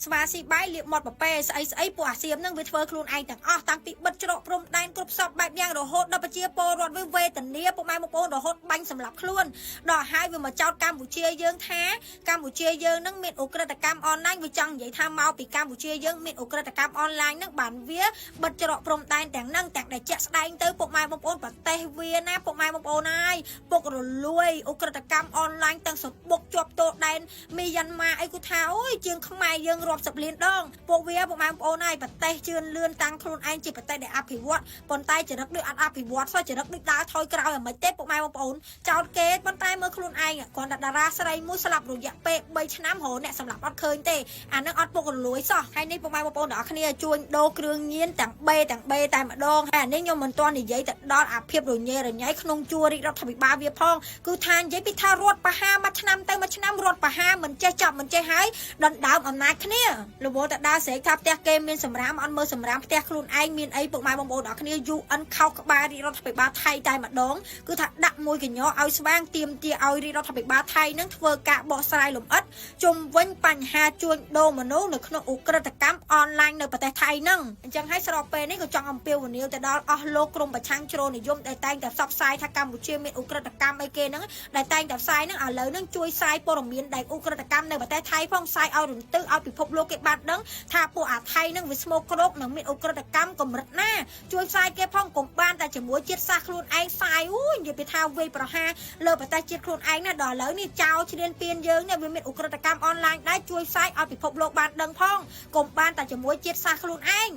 ស្វាស៊ីបាយលាបមាត់ប្រពេស្អីស្អីពួកអាសៀមនឹងវាធ្វើខ្លួនឯងទាំងអស់តាំងពីបិទច្រកព្រំដែនគ្រប់សពបែបយ៉ាងរហូតដល់ប្រជាពលរដ្ឋវាវេទនាពុកម៉ែបងប្អូនរហូតបាញ់សម្លាប់ខ្លួនដល់ហើយវាមកចោទកម្ពុជាយើងថាកម្ពុជាយើងនឹងមានឧក្រិដ្ឋកម្មអនឡាញវាចង់និយាយថាមកពីកម្ពុជាយើងមានឧក្រិដ្ឋកម្មអនឡាញនឹងបានវាបិទច្រកព្រំដែនទាំងនឹងទាំងដែលជាក់ស្ដែងទៅពុកម៉ែបងប្អូនប្រទេសវាណាពុកម៉ែបងប្អូនហើយពុករលួយឧក្រិដ្ឋកម្មអនឡាញទាំងសម្បុកជាប់ទោដែនមីយ៉ាន់ម៉ាអីគូថាអូយជាងខ្មែរយើងរាប់សិបលានដងពួកវាពុកម៉ែបងប្អូនហើយប្រទេសជឿនលឿនតាំងខ្លួនឯងជាប្រទេសដែលអភិវឌ្ឍប៉ុន្តែចរិតដូចអត់អភិវឌ្ឍសោះចរិតដូចដើរថយក្រោយអាមិនទេពុកម៉ែបងប្អូនចោតគេប៉ុន្តែមើលខ្លួនឯងគ្រាន់តែតារាស្រីមួយស្លាប់រយៈពេល3ឆ្នាំរហអ្នកសម្លាប់អត់ឃើញទេអានឹងអត់ពុករលួយសោះហើយនេះពុកម៉ែបងប្អូនទាំងអស់គ្នាជួញដូរគ្រឿងញៀនទាំងបេទាំងបេតែម្ដងហើយអានេះខ្ញុំមិនទាន់និយាយទៅដល់អាភាពរញ៉េរញ៉ៃក្នុងជួររាជរដ្ឋាភិបាលវាផងគឺថានិយាយពីថារត់បហាមួយឆ្នាំទៅមួយឆ្នាំរត់បហាមិនចេះចាប់មិនចេះហើយដណ្ដើមអំណាចគ្នារវល់តែដើរស្រែកថាផ្ទះគេមានសម្រាមអត់មើលសម្រាមផ្ទះខ្លួនឯងមានអីពុកម៉ែបងប្អូនទាំងអស់គ្នា UN ខោក្បាលរាជរដ្ឋាភិបាលថៃតែម្ដងគឺថាដាក់មួយកញ្ញឲ្យស្វាងទៀមទាឲ្យរាជរដ្ឋាភិបាលថៃនឹងធ្វើការបកស្រាយលម្អិតជុំវិញបញ្ហាជួញដូរមនុស្សនៅក្នុងឧក្រិដ្ឋកម្មអនឡាញនៅប្រទេសថៃហ្នឹងអញ្ចឹងហើយស្របពេលនេះក៏ចង់អំពាវនាវទៅដល់អស់លោកក្រុមប្រឆាំងជ្រុលនិយមដែលតែងតែផ្សព្វផ្សាយថាកម្ពុជាមានឧក្រិដ្ឋកម្មអីគេហ្នឹងដែលតែងតែផ្សាយហ្នឹងឥឡូវហ្នឹងជួយផ្សាយព័ត៌មានដែលឧក្រិដ្ឋកម្មនៅប្រទេសថៃផងផ្សាយឲ្យរន្ទឹឲ្យពិភពលោកគេបានដឹងថាពួកអាថៃហ្នឹងវាស្មោកគ្រោកនិងមានឧក្រិដ្ឋកម្មកម្រិតណាជួយផ្សាយគេផងកុំបានតែជាមួយជាតិសាសន៍ខ្លួនឯងផ្សាយអូយនិយាយពីថាវាយប្រហារលើប្រទេសជាតិខ្លួនឯងណាដល់ឥឡូវនេះចោលឈ្លានពានយើងនេះវាមានឧក្រិដ្ឋកម្មអនឡាញដែរជួយផ្សាយឲ្យពិភពលោកបានដឹងផងកុំបានតែជាមួយជាតិសាសន៍ខ្លួនឯង។